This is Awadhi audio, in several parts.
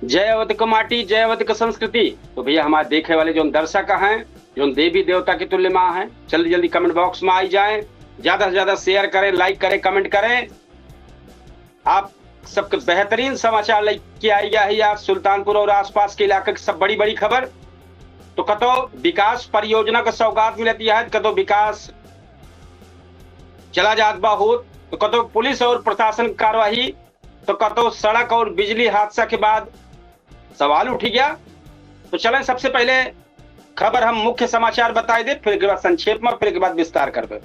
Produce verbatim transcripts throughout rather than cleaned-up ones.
जय अवध क माटी, जय अवध क संस्कृति। तो भैया, हमारे देखे वाले जौन दर्शक हैं, जौन देवी देवता के तुल्य माँ हैं, जल्दी जल्दी comment box में आई जाएं, ज्यादा से ज्यादा share करें, like करें, comment करें। आप सबके बेहतरीन समाचार लेके आई गया है आज सुल्तानपुर और आसपास के इलाके की सब बड़ी बड़ी खबर। तो कतो विकास परियोजना का सौगात मिलती है, कतो विकास चला जात बा होत, तो कतो पुलिस और प्रशासन की कार्यवाही, तो कतो सड़क और बिजली हादसा के बाद सवाल उठ गया। तो चलें, सबसे पहले खबर हम मुख्य समाचार बताए दे, फिर के बाद संक्षेप में, फिर के बाद विस्तार करबे।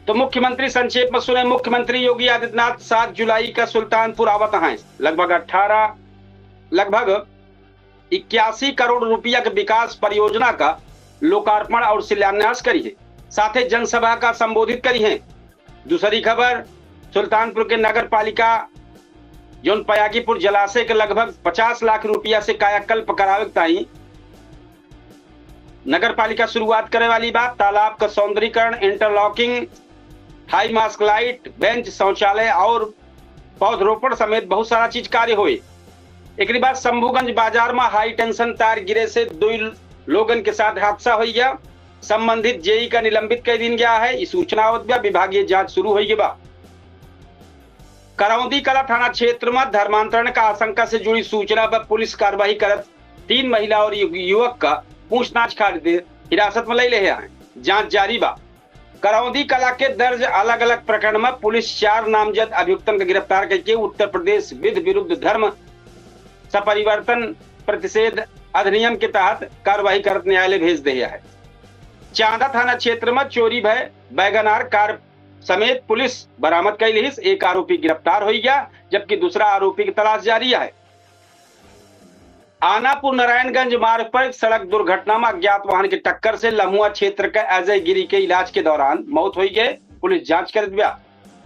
तो मुख्यमंत्री संक्षेप में सुने, मुख्यमंत्री योगी आदित्यनाथ सात जुलाई का सुल्तानपुर आवत हैं। लगभग अठारह, लगभग इक्यासी करोड़ रुपया के विकास परियोजना का लोकार्पण और शिलान्यास करी है, साथे जनसभा का संबोधित करी है। दूसरी खबर, सुल्तानपुर के नगर पालिका जौन पयागीपुर जलाशय के लगभग पचास लाख रुपया से कायाकल्प करावे के ताई नगर पालिका शुरुआत करे वाली बा। तालाब का सौंदर्यीकरण, interlocking, high mast light, bench, शौचालय और पौधरोपण समेत बहुत सारा चीज कार्य होए। एकरी बाद शंभूगंज बाजार में high tension तार गिरे से दुई लोगन के साथ हादसा होइ गया। संबंधित जेई का निलंबित कर दीन गया है। ई सूचना आवत बा, विभागीय जांच शुरू होइ गई बा। करौंदी कला थाना क्षेत्र में धर्मांतरण का आशंका से जुड़ी सूचना पर पुलिस कार्रवाई करत तीन महिला और यु-, युवक का पूछताछ खातिर हिरासत में ले ले हैं। जांच जारी बा। करौंदी कला के दर्ज अलग-अलग प्रकरण में पुलिस चार नामजद अभियुक्तन के गिरफ्तार करके उत्तर प्रदेश विधि विरुद्ध धर्म सपरिवर्तन प्रतिषेध अधिनियम के तहत कार्रवाई करत न्यायालय भेज दे है। चांदा थाना क्षेत्र में चोरी भय वैगन आर कार समेत पुलिस बरामद कई लिहिस। एक आरोपी गिरफ्तार हो गया, जबकि दूसरा आरोपी की तलाश जारी है। आनापुर नारायणगंज मार्ग पर सड़क दुर्घटना में अज्ञात वाहन की टक्कर से लम्हुआ क्षेत्र के अजय गिरी के इलाज के दौरान मौत हो गए। पुलिस जांच करत बा।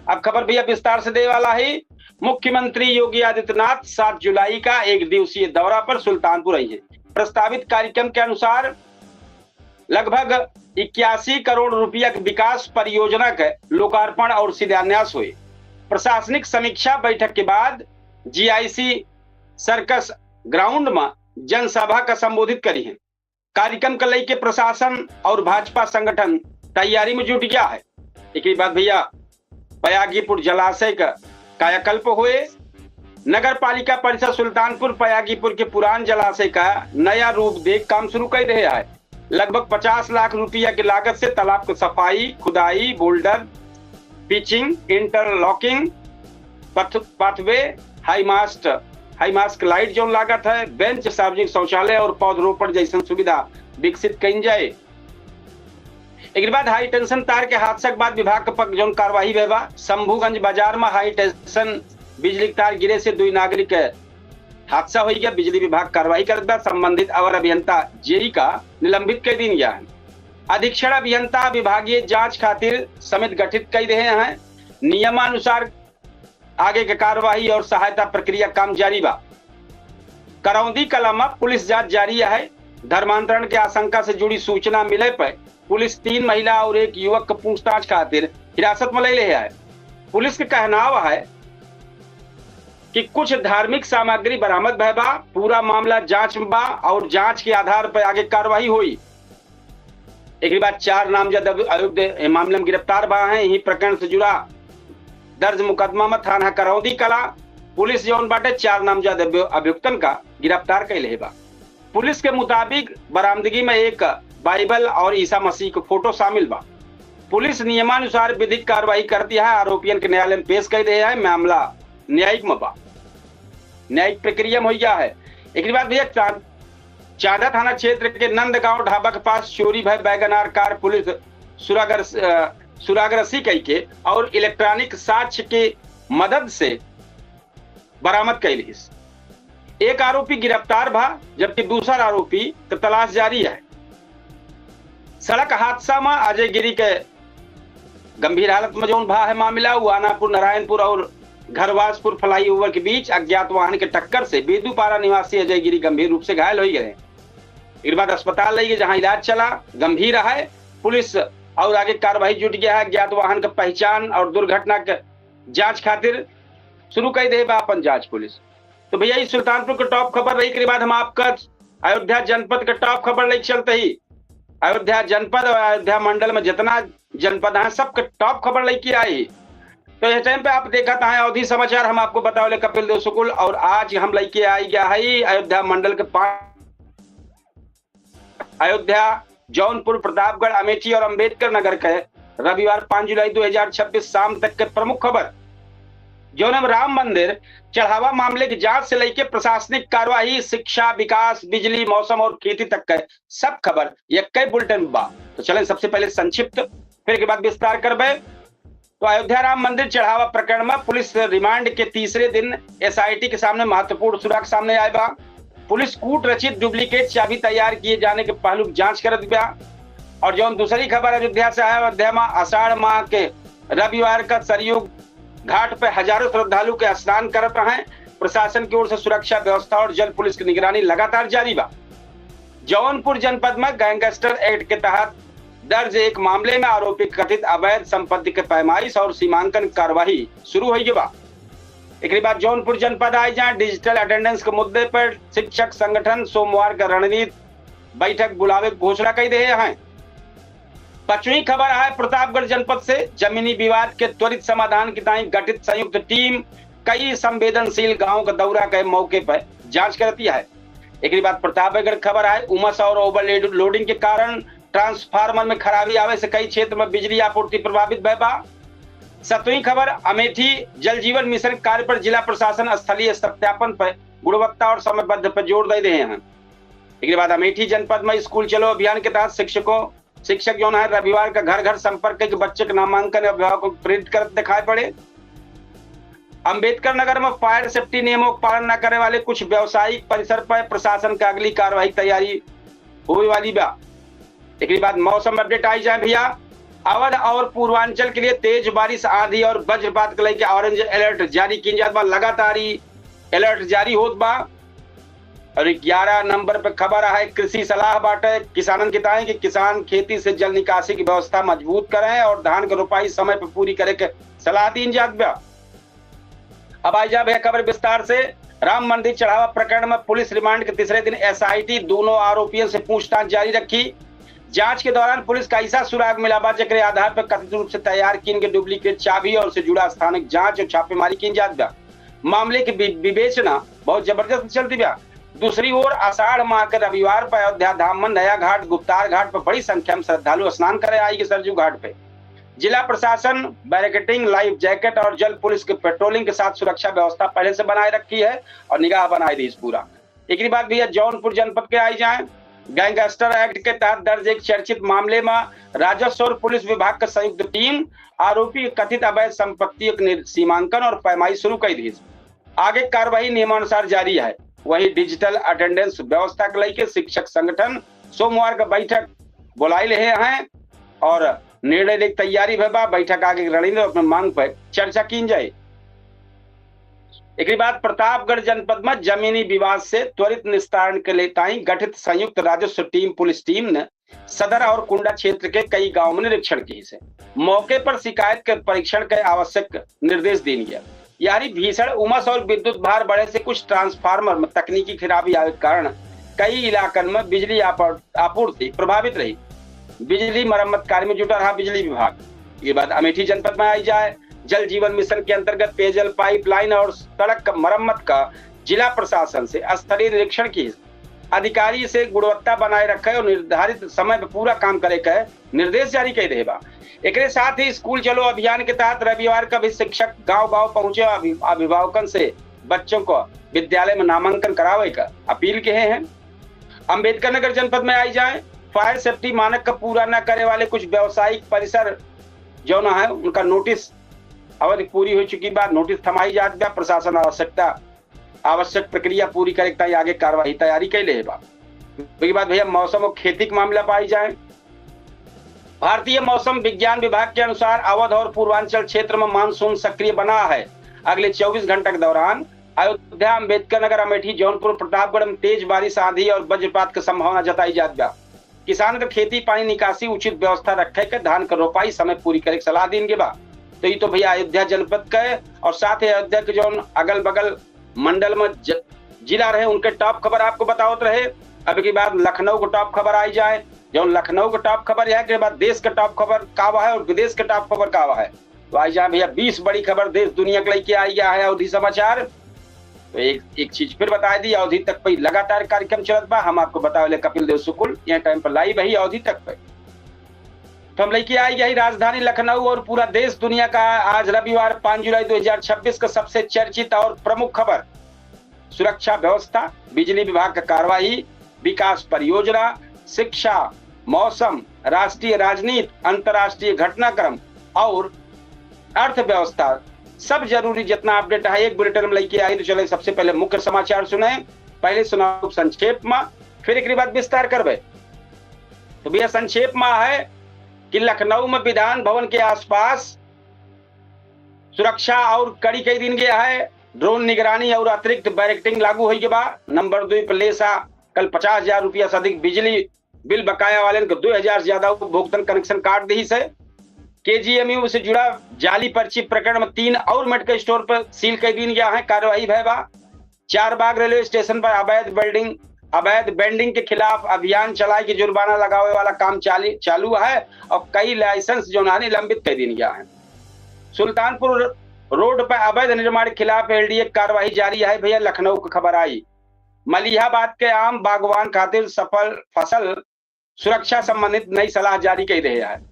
अब खबर भैया विस्तार से दे वाला है। मुख्यमंत्री योगी आदित्यनाथ सात जुलाई का एक दिवसीय दौरा पर सुल्तानपुर आई है। प्रस्तावित कार्यक्रम के अनुसार लगभग इक्यासी करोड़ रुपया के विकास परियोजना के लोकार्पण और शिलान्यास हुए। प्रशासनिक समीक्षा बैठक के बाद जीआईसी सर्कस ग्राउंड में जनसभा का संबोधित करी है। कार्यक्रम का लेके प्रशासन और भाजपा संगठन तैयारी में जुट गया है। एक बाद भैया पयागीपुर जलाशय का कायाकल्प हुए। नगर पालिका परिषद सुल्तानपुर पयागीपुर के पुरान जलाशय का नया रूप देख काम शुरू कर रहे है। लगभग पचास लाख रुपया की लागत से तालाब की सफाई, खुदाई, बोल्डर, पिचिंग, इंटरलॉकिंग, पथ-, pathway, high mast, high mast light जौन लागत है, बेंच, सार्वजनिक शौचालय और पौधरोपण जैसन सुविधा विकसित कइल जाए। एक बाद हाई टेंशन तार के हादसा के बाद विभाग के पक-, जौन कार्रवाई भे बा, शंभूगंज बाजार में हाई टेंशन बिजली के तार गिरे से दुई नागरिक के हादसा हो गया। बिजली विभाग कार्रवाई करत बा, संबंधित अवर अभियंता जेई का निलंबित कर दीन गया है। अधीक्षण अभियंता विभागीय जांच खातिर समिति गठित कर रहे हैं। नियमानुसार आगे के कार्यवाही और सहायता प्रक्रिया काम जारी बा। करौंदी कला में पुलिस जांच जारी है। धर्मांतरण के आशंका से जुड़ी सूचना मिले पर पुलिस तीन महिला और एक युवक के पूछताछ खातिर हिरासत में ले ले है। पुलिस के कहनाव है कि कुछ धार्मिक सामग्री बरामद भय बा। पूरा मामला जांच में बा और जांच के आधार पर आगे कार्रवाई होई। एक बाद चार नामजद अभि-, अभियुक्त ए मामले में गिरफ्तार बा हैं। यही प्रकरण से जुड़ा दर्ज मुकदमा में थाना करौंदी कला पुलिस जौन बाटे चार नामजद अभि-, अभियुक्तन का गिरफ्तार कैले बा। पुलिस के मुताबिक बरामदगी में एक बाइबल और ईसा मसीह के फोटो शामिल बा। पुलिस नियमानुसार विधिक कार्रवाई करती है। आरोपियन के न्यायालय में पेश कर दे है। मामला न्यायिक में बा, न्यायिक प्रक्रिया में हो गया है। एक बाद भैया चांद चांदा थाना क्षेत्र के नंदगांव ढाबा के पास चोरी भय वैगन आर कार पुलिस सुरागर, अ, सुरागरसी कई के और इलेक्ट्रॉनिक साक्ष्य के मदद से बरामद कैल हिस। एक आरोपी गिरफ्तार भा, जबकि दूसरा आरोपी के तलाश जारी है। सड़क हादसा में अजय गिरी के गंभीर हालत में जौन भा है मामला, वो आनापुर नारायणपुर और घरवासपुर फ्लाईओवर के बीच अज्ञात वाहन के टक्कर से बेदूपारा निवासी अजय गिरी गंभीर रूप से घायल हो गए। एक बाद अस्पताल ले गए, जहां इलाज चला, गंभीर है। पुलिस और आगे कार्रवाई जुट गया है। अज्ञात वाहन के पहचान और दुर्घटना के जांच खातिर शुरू कर दे बा अपन जांच पुलिस। तो भैया, ई सुल्तानपुर के top खबर रही। एकरे बाद हम आपका अयोध्या जनपद के top खबर लेके चलते ही अयोध्या जनपद और अयोध्या मंडल में जितना जनपद हैं, सबके top खबर लेके आई। तो ये time पे आप देखत हैं अवधी समाचार, हम आपको बतावले कपिल देव शुक्ल, और आज हम लेके आई गया है अयोध्या मंडल के पाँच, अयोध्या, जौनपुर, प्रतापगढ़, अमेठी और अंबेडकर नगर के रविवार पाँच जुलाई दो हज़ार छब्बीस शाम तक के प्रमुख खबर। जौन में राम मंदिर चढ़ावा मामले की जांच से लेके प्रशासनिक कार्यवाही, शिक्षा, विकास, बिजली, मौसम और खेती तक के सब खबर यक्के bulletin में बा। तो चलें सबसे पहले संक्षिप्त, फिर के बाद विस्तार करबे। तो अयोध्या राम मंदिर चढ़ावा प्रकरण में पुलिस रिमांड के तीसरे दिन S I T के सामने महत्वपूर्ण सुराग सामने आए बा। पुलिस कूट रचित duplicate चाबी तैयार किए जाने के पहलू की जांच करत बा। और जौन दूसरी खबर अयोध्या से है, अयोध्या में आषाढ़ माह के रविवार का सरयू घाट पे हजारों श्रद्धालु के स्नान करत रहे। प्रशासन की ओर से सुरक्षा व्यवस्था और जल पुलिस की निगरानी लगातार जारी बा। जौनपुर जनपद में Gangster Act के तहत दर्ज एक मामले में आरोपी कथित अवैध संपत्ति के पैमाइश और सीमांकन कार्यवाही शुरू होइ गई बा। एकरे बाद जौनपुर जनपद आए, जहां digital attendance के मुद्दे पर शिक्षक संगठन सोमवार का रणनीति बैठक बुलावे की घोषणा कई देहे हैं। पचवीं खबर आए प्रतापगढ़ जनपद से। जमीनी विवाद के त्वरित समाधान की ताई गठित संयुक्त टीम कई संवेदनशील गांव का दौरा के मौके पर जांच करती है। एकरे बाद प्रतापगढ़ खबर आए, उमस और overloading के कारण ट्रांसफार्मर में खराबी आवे से कई क्षेत्र में बिजली आपूर्ति प्रभावित भय बा। सतवीं खबर, अमेठी जल जीवन मिशन कार्य पर जिला प्रशासन स्थलीय सत्यापन पर गुणवत्ता और समयबद्ध पर जोर दे रहे हैं। एकरे बाद अमेठी जनपद में स्कूल चलो अभियान के तहत शिक्षकों शिक्षक जौन है रविवार का घर घर संपर्क के बच्चे के नामांकन अभिभावकों को प्रेरित करत दिखाई पड़े। अंबेडकर नगर में fire safety नियमों का पालन न करे वाले कुछ व्यावसायिक परिसर पर प्रशासन का अगली कार्रवाई की तैयारी होए वाली बा। एकरे बाद मौसम update आई जाए भैया। अवध और पूर्वांचल के लिए तेज बारिश, आंधी और वज्रपात के लेके orange alert जारी कीन जात बा। लगातार ही alert जारी होत बा। और ग्यारह नंबर पे खबर है, कृषि सलाह बाटे किसानन के ताई कि किसान खेती से जल निकासी की व्यवस्था मजबूत करें और धान के रोपाई समय पे पूरी करे के सलाह दीन जात बा। अब आई जा भैया खबर विस्तार से। राम मंदिर चढ़ावा प्रकरण में पुलिस रिमांड के तीसरे दिन S I T दोनों आरोपियों से पूछताछ जारी रखी। जांच के दौरान पुलिस का ऐसा सुराग मिला बा, जेकरे आधार पर कथित रूप से तैयार कीन के duplicate चाबी और से जुड़ा स्थानिक जांच और छापेमारी कीन जात बा। मामले की वि-, विवेचना बहुत जबरदस्त चलती बा। दूसरी ओर आषाढ़ माह के रविवार पर अयोध्या धाम में नया घाट गुप्तार घाट पर बड़ी संख्या में श्रद्धालु स्नान करे आई के सरजू घाट पे। जिला प्रशासन barricading, life jacket और जल पुलिस के patrolling के साथ सुरक्षा व्यवस्था पहले से बनाए रखी है और निगाह बनाए रही पूरा। एकरी बाद भैया जौनपुर जनपद के आई जाए, Gangster Act के तहत दर्ज एक चर्चित मामले में राजस्व और पुलिस विभाग के संयुक्त टीम आरोपी के कथित अवैध संपत्ति के निर-, सीमांकन और पैमाइश शुरू कर दी। आगे कार्रवाई नियमानुसार जारी है। वहीं digital attendance व्यवस्था के लेके शिक्षक संगठन सोमवार का बैठक बुलाई ले हैं और निर्णय लेके तैयारी भे बा। बैठक आगे रणनीति और अपने मांग पर चर्चा कीन जाए। एकरी बाद प्रतापगढ़ जनपद में जमीनी विवाद से त्वरित निस्तारण के लिए ताई गठित संयुक्त राजस्व टीम, पुलिस टीम ने सदर और कुंडा क्षेत्र के कई गांव में निरीक्षण की से मौके पर शिकायत के परीक्षण के आवश्यक निर्देश दीन गया। यानी भीषण उमस और विद्युत भार बढ़े से कुछ ट्रांसफार्मर में तकनीकी खराबी आवे के कारण कई इलाकन में बिजली आपूर-, आपूर्ति प्रभावित रही। बिजली मरम्मत कार्य में जुटा रहा बिजली विभाग। ये बात अमेठी जनपद में आई जाए, जल जीवन मिशन के अंतर्गत पेयजल पाइपलाइन और सड़क का मरम्मत का जिला प्रशासन से स्थलीय निरीक्षण की अधिकारी से गुणवत्ता बनाए रखे और निर्धारित समय पर पूरा काम करे के निर्देश जारी कर रहे बा। एकरे साथ ही स्कूल चलो अभियान के तहत रविवार का भी शिक्षक गांव-गांव पहुंचे, अभि-, अभिभावकन से बच्चों को विद्यालय में नामांकन करावे का अपील किए हैं। अंबेडकर नगर जनपद में आई जाए, फायर सेफ्टी मानक का पूरा न करे वाले कुछ व्यावसायिक परिसर जौन है, उनका नोटिस अवधि पूरी हो चुकी बा, नोटिस थमाई जात बा। प्रशासन आवश्यकता, आवश्यक प्रक्रिया पूरी करे के ताई आगे कार्यवाही तैयारी कैले बा। ओकरे बाद भैया मौसम और खेती के मामला पाई जाए। भारतीय मौसम विज्ञान विभाग के अनुसार अवध और पूर्वांचल क्षेत्र में मानसून सक्रिय बना है। अगले चउबीस घंटा के दौरान अयोध्या, अंबेडकर नगर, अमेठी, जौनपुर, प्रतापगढ़ में तेज बारिश, आंधी और वज्रपात की संभावना जताई जात बा। किसान के खेती पानी निकासी उचित व्यवस्था रखे के, धान के रोपाई समय पूरी करे के सलाह दीन गे बा। तो ई तो भैया अयोध्या जनपद के और साथ ही अयोध्या के जौन अगल बगल मंडल में ज-, जिला रहे, उनके top खबर आपको बतावत रहे। अब की बार लखनऊ को top खबर आई जाए, जौन लखनऊ के top खबर है, के बाद देश के top खबर का है और विदेश के top खबर का है। तो आई जाए भैया, बीस बड़ी खबर देश दुनिया के लेके आई गया है अवधी समाचार। तो एक, एक चीज फिर बता दी, अवधी तक पे लगातार कार्यक्रम चलत बा। हम आपको बतावले कपिल देव शुक्ल, यह time पर live है अवधी तक पे। तो हम लेके आई गई राजधानी लखनऊ और पूरा देश दुनिया का आज रविवार पाँच जुलाई दो हज़ार छब्बीस का सबसे चर्चित और प्रमुख खबर। सुरक्षा व्यवस्था, बिजली विभाग का कार्रवाई, विकास परियोजना, शिक्षा, मौसम, राष्ट्रीय राजनीति, अंतर्राष्ट्रीय घटनाक्रम और अर्थव्यवस्था, सब जरूरी जितना update है एक bulletin में लेके आई। तो चले सबसे पहले मुख्य समाचार सुने, पहले सुनाओ संक्षेप में, फिर एक बाद विस्तार करबे। तो भैया संक्षेप में है कि लखनऊ में विधान भवन के आसपास सुरक्षा और कड़ी कई दिन गया है। Drone निगरानी और अतिरिक्त बैरिकेडिंग लागू होई के बा। नंबर दो पे लेसा कल पचास हजार रुपया से अधिक बिजली बिल बकाया वाले को दो हजार से ज्यादा उपभोक्तन connection काट दी से। केजीएमयू से जुड़ा जाली पर्ची प्रकरण में तीन और मेडिकल स्टोर पर सील कर दीन गया है, कार्यवाही भय बा। चारबाग रेलवे स्टेशन पर अवैध बिल्डिंग, अवैध बेंडिंग के खिलाफ अभियान चलाए के जुर्माना लगावे वाला काम चाली, चालू है और कई लाइसेंस जो ना निलंबित कर दीन गया है। सुल्तानपुर रोड पर अवैध निर्माण के खिलाफ एलडीए कार्रवाई जारी है। भैया लखनऊ की खबर आई, मलिहाबाद के आम बागवान खातिर सफल फसल सुरक्षा संबंधित नई सलाह जारी कर रहे हैं।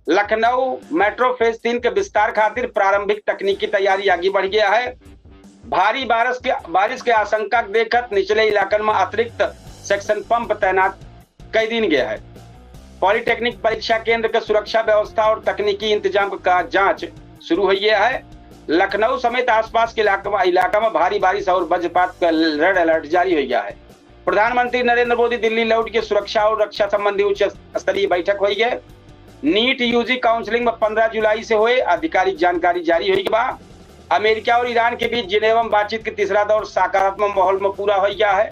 लखनऊ मेट्रो फेज तीन के विस्तार खातिर प्रारंभिक तकनीकी तैयारी आगे बढ़ गया है। भारी बारिश के, बारिश के आशंका के देखत निचले इलाकन में अतिरिक्त सक्शन पंप तैनात कर दीन गया है। पॉलिटेक्निक परीक्षा केंद्र के सुरक्षा व्यवस्था और तकनीकी इंतजाम का जांच शुरू हुई है। लखनऊ समेत आसपास के इलाका, इलाका में भारी बारिश और वज्रपात का रेड अलर्ट जारी हो गया है। प्रधानमंत्री नरेंद्र मोदी दिल्ली लौट के सुरक्षा और रक्षा संबंधी उच्च स्तरीय बैठक हुई है। नीट यूजी काउंसलिंग में पन्द्रह जुलाई से हुए, आधिकारिक जानकारी जारी हुई बा। अमेरिका और ईरान के बीच जिनेवा में बातचीत के तीसरा दौर सकारात्मक माहौल में पूरा हो गया है।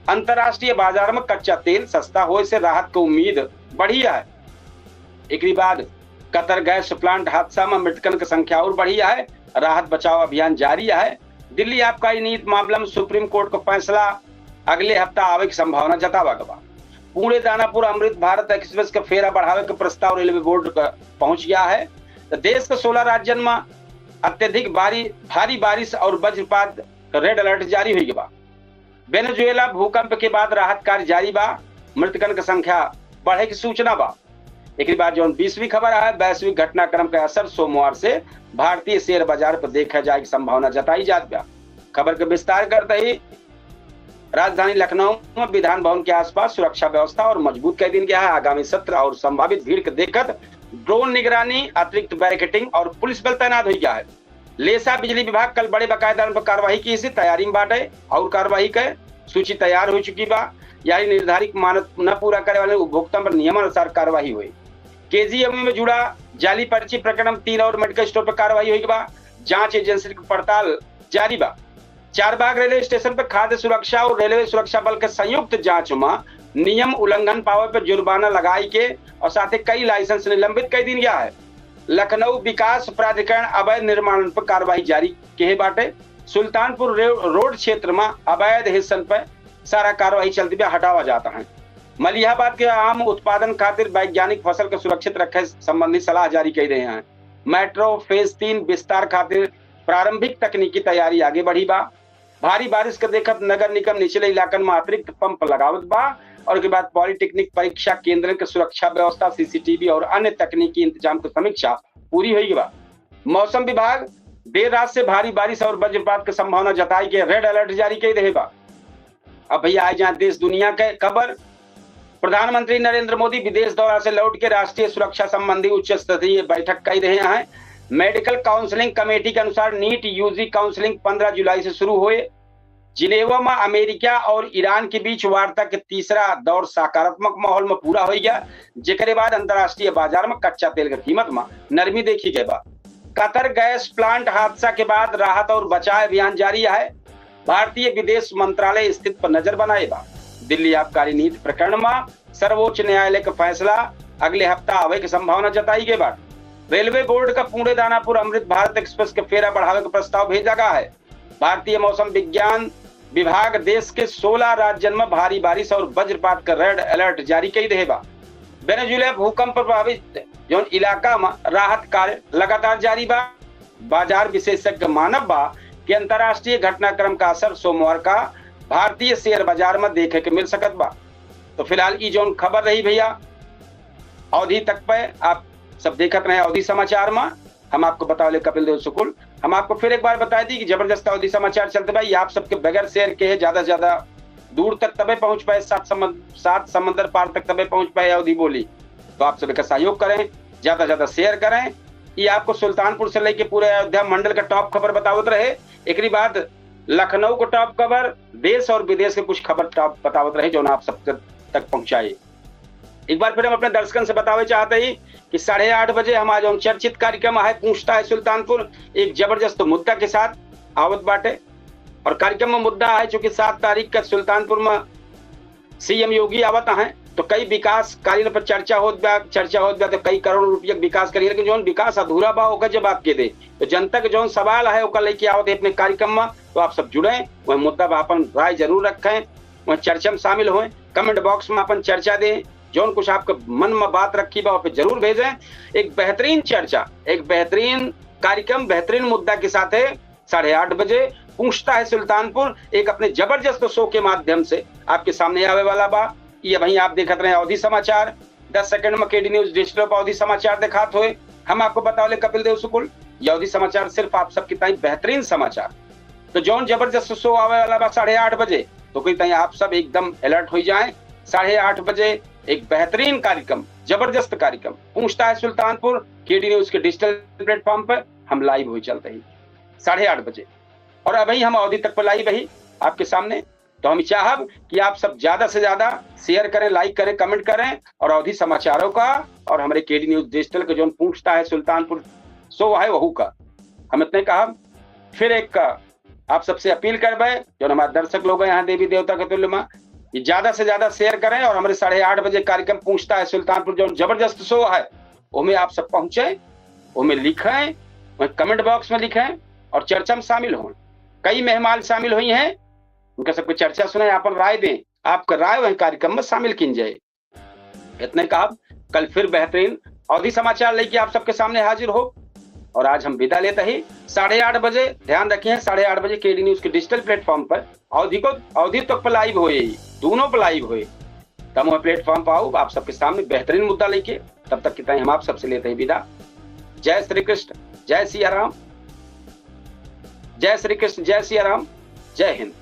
अंतर्राष्ट्रीय बाजार में कच्चा तेल सस्ता होए से राहत के उम्मीद बढ़ी है। एकरी बाद कतर गैस प्लांट हादसा में मृतकन के संख्या और बढ़ी है। राहत बचाव अभियान जारी है। दिल्ली आबकारी नीति मामला में सुप्रीम कोर्ट का फैसला अगले हफ्ता आवे की संभावना जतावा गवा। पुणे दानापुर अमृत भारत एक्सप्रेस का फेरा बढ़ावे के प्रस्ताव रेलवे बोर्ड का पहुंच गया है। तो देश के सोलह राज्यन में अत्यधिक भारी, भारी बारिश और वज्रपात का रेड अलर्ट जारी हुई बा। वेनेजुएला भूकंप के बाद राहत कार्य जारी बा, मृतकन के संख्या बढ़े की सूचना बा। एकरी बाद जौन बीसवीं खबर है, वैश्विक घटनाक्रम के असर सोमवार से भारतीय शेयर बाजार पर देखा जाए की संभावना जताई जात बा। खबर के विस्तार करते ही राजधानी लखनऊ में विधान भवन के आसपास सुरक्षा व्यवस्था और मजबूत कर दीन गया है। आगामी सत्र और संभावित भीड़ के देखत ड्रोन निगरानी, अतिरिक्त बैरिकेडिंग और पुलिस बल तैनात हो गया है। लेसा बिजली विभाग कल बड़े बकायेदारन पर कार्रवाई की से तैयारी में बाटे और कार्रवाई के सूची तैयार हो चुकी बा। यानी निर्धारित मानक न पूरा करे वाले उपभोक्ता पर नियमानुसार कार्रवाई हुई। केजीएमयू में जुड़ा जाली पर्ची प्रकरण में तीन और मेडिकल स्टोर पर कार्रवाई हुई बा। जांच एजेंसी की पड़ताल जारी बा। चारबाग रेलवे स्टेशन पर खाद्य सुरक्षा और रेलवे सुरक्षा बल के संयुक्त जांच में नियम उल्लंघन पावे पर जुर्माना लगाई के और साथे कई लाइसेंस निलंबित कर दीन गया है। लखनऊ विकास प्राधिकरण अवैध निर्माण पर कार्रवाई जारी के बाटे। सुल्तानपुर रे-, रोड क्षेत्र में अवैध हिस्सन पर सारा कार्रवाई चलती बा, हटावा जाता है। मलिहाबाद के आम उत्पादन खातिर वैज्ञानिक फसल के सुरक्षित रखे संबंधी सलाह जारी कर रहे हैं। मेट्रो फेज तीन विस्तार खातिर प्रारंभिक तकनीकी तैयारी आगे बढ़ी बा। भारी बारिश के देखत नगर निगम निचले इलाकन में अतिरिक्त पंप लगावत बा और के बाद पॉलिटेक्निक परीक्षा केंद्रन के सुरक्षा व्यवस्था, सीसीटीवी और अन्य तकनीकी इंतजाम के समीक्षा पूरी हुई बा। मौसम विभाग देर रात से भारी बारिश और वज्रपात के संभावना जताई के रेड अलर्ट जारी कर रहे बा। अब भैया आए जाए देश दुनिया के खबर। प्रधानमंत्री नरेंद्र मोदी विदेश दौरा से लौट के राष्ट्रीय सुरक्षा संबंधी उच्च स्तरीय बैठक कर रहे हैं। मेडिकल काउंसलिंग कमेटी के अनुसार नीट यूजी काउंसलिंग पन्द्रह जुलाई से शुरू हुए। जिनेवा में अमेरिका और ईरान के बीच वार्ता के तीसरा दौर सकारात्मक माहौल में पूरा हो गया, जेकरे बाद अंतर्राष्ट्रीय बाजार में कच्चा तेल के कीमत में नरमी देखी गई बा। कतर गैस प्लांट हादसा के बाद राहत और बचाव अभियान जारी है। भारतीय विदेश मंत्रालय स्थिति पर नजर बनाए बा। दिल्ली आबकारी नीति प्रकरण में सर्वोच्च न्यायालय का फैसला अगले हफ्ता आवे की संभावना जताई गई बा। रेलवे बोर्ड का पुणे दानापुर अमृत भारत एक्सप्रेस के फेरा बढ़ावे का प्रस्ताव भेजा गया है। भारतीय मौसम विज्ञान विभाग देश के सोलह राज्यन में भारी बारिश और वज्रपात का रेड अलर्ट जारी कई देहे बा। वेनेजुएला भूकंप प्रभावित जौन इलाका में राहत कार्य लगातार जारी बा। बाजार विशेषज्ञ मानब बा कि अंतर्राष्ट्रीय घटनाक्रम का असर सोमवार का भारतीय शेयर बाजार में देखे के मिल सकत बा। तो फिलहाल ई जौन खबर रही भैया, अवधी तक पे आप सब देखत रहे अवधी समाचार में। हम आपको बतावले कपिल देव शुक्ल। हम आपको फिर एक बार बता दी कि जबरदस्त अवधी समाचार चलते बा, ये आप सबके बगैर शेयर के है, ज्यादा से ज्यादा दूर तक तबे पहुंच पाए, सात समझ-, सात समंदर पार तक तबे पहुंच पाए अवधी बोली। तो आप सब एकर सहयोग करें, ज्यादा से ज्यादा शेयर करें। ये आपको सुल्तानपुर से लेके पूरे अयोध्या मंडल का टॉप खबर बतावत रहे। एकरी बाद लखनऊ को टॉप खबर, देश और विदेश के कुछ खबर टॉप बतावत रहे, जौन आप सब तक पहुंचाए। एक बार फिर हम अपने दर्शकन से बतावे चाहते ही कि साढ़े आठ बजे हमारा जौन चर्चित कार्यक्रम है पूछता है सुल्तानपुर, एक जबरदस्त मुद्दा के साथ आवत बाटे। और कार्यक्रम में मुद्दा है, चूंकि सात तारीख का सुल्तानपुर में सीएम योगी आवत हैं, तो कई विकास कार्य पर चर्चा होत बा, चर्चा होत बा, तो कई करोड़ रुपया के विकास करिए, लेकिन जौन विकास अधूरा बा ओकर जवाब के दे। तो जनता के जौन सवाल है ओकर लेके आवत है अपने कार्यक्रम में, तो आप सब जुड़ें, वह मुद्दा पर अपन राय जरूर रखें, वह चर्चा में शामिल होएं, कमेंट बॉक्स में अपन चर्चा दें, जौन कुछ आपके मन में बात रखी बा, वह पे जरूर भेजें। एक बेहतरीन चर्चा, एक बेहतरीन कार्यक्रम, बेहतरीन मुद्दा के साथ है साढ़े आठ बजे पूछता है सुल्तानपुर, एक अपने जबरदस्त शो के माध्यम से आपके सामने आवे वाला बा। ये वहीं आप देखत रहे अवधी समाचार, दस सेकंड में केडी न्यूज डिजिटल पर अवधी समाचार दिखात होए। हम आपको बतावले कपिल देव शुक्ल, ये अवधी समाचार सिर्फ आप सबके ताई बेहतरीन समाचार। तो जौन जबरदस्त शो आवे वाला बा साढ़े आठ बजे, तो कोई ताई आप सब एकदम अलर्ट हो जाएं। साढ़े आठ बजे एक बेहतरीन कार्यक्रम, जबरदस्त कार्यक्रम पूछता है सुल्तानपुर, केडी न्यूज के डिजिटल प्लेटफॉर्म पर हम लाइव हो चलते हैं साढ़े आठ बजे। और अभी हम अवधी तक पर लाइव ही आपके सामने। तो हम चाहब कि आप सब ज्यादा से ज्यादा शेयर करें, लाइक करें, कमेंट करें और अवधी समाचारों का और हमारे केडी न्यूज डिजिटल के जौन पूछता है सुल्तानपुर शो है वहू का। हम इतने कहब, फिर एक का आप सबसे अपील करबे, जौन हमारे दर्शक लोग हैं यहाँ देवी देवता के तुल्य में, ये ज्यादा से ज्यादा शेयर करें और हमारे साढ़े आठ बजे कार्यक्रम पूछता है सुल्तानपुर जौन जबरदस्त शो है, ओमे आप सब पहुंचे, ओमे लिखें, वहीं कमेंट बॉक्स में लिखें और चर्चा में शामिल हों। कई मेहमान शामिल हुई हैं, उनका सबके चर्चा सुने, अपन राय दें, आपका राय वहीं कार्यक्रम में शामिल किन जाए। इतने कहब, कल फिर बेहतरीन अवधी समाचार लेके आप सबके सामने हाजिर हो। और आज हम विदा लेते ही साढ़े आठ बजे, ध्यान रखिए, साढ़े आठ बजे केडी न्यूज के डिजिटल प्लेटफॉर्म पर अवधी को, अवधी तक पर लाइव होए, दोनों पर लाइव होए। तब वह प्लेटफॉर्म पर आओ, आप सबके सामने बेहतरीन मुद्दा लेके। तब तक के ताई हम आप सबसे लेते हैं विदा। जय श्री कृष्ण, जय सिया राम, जय श्री कृष्ण, जय सिया राम, जय हिंद।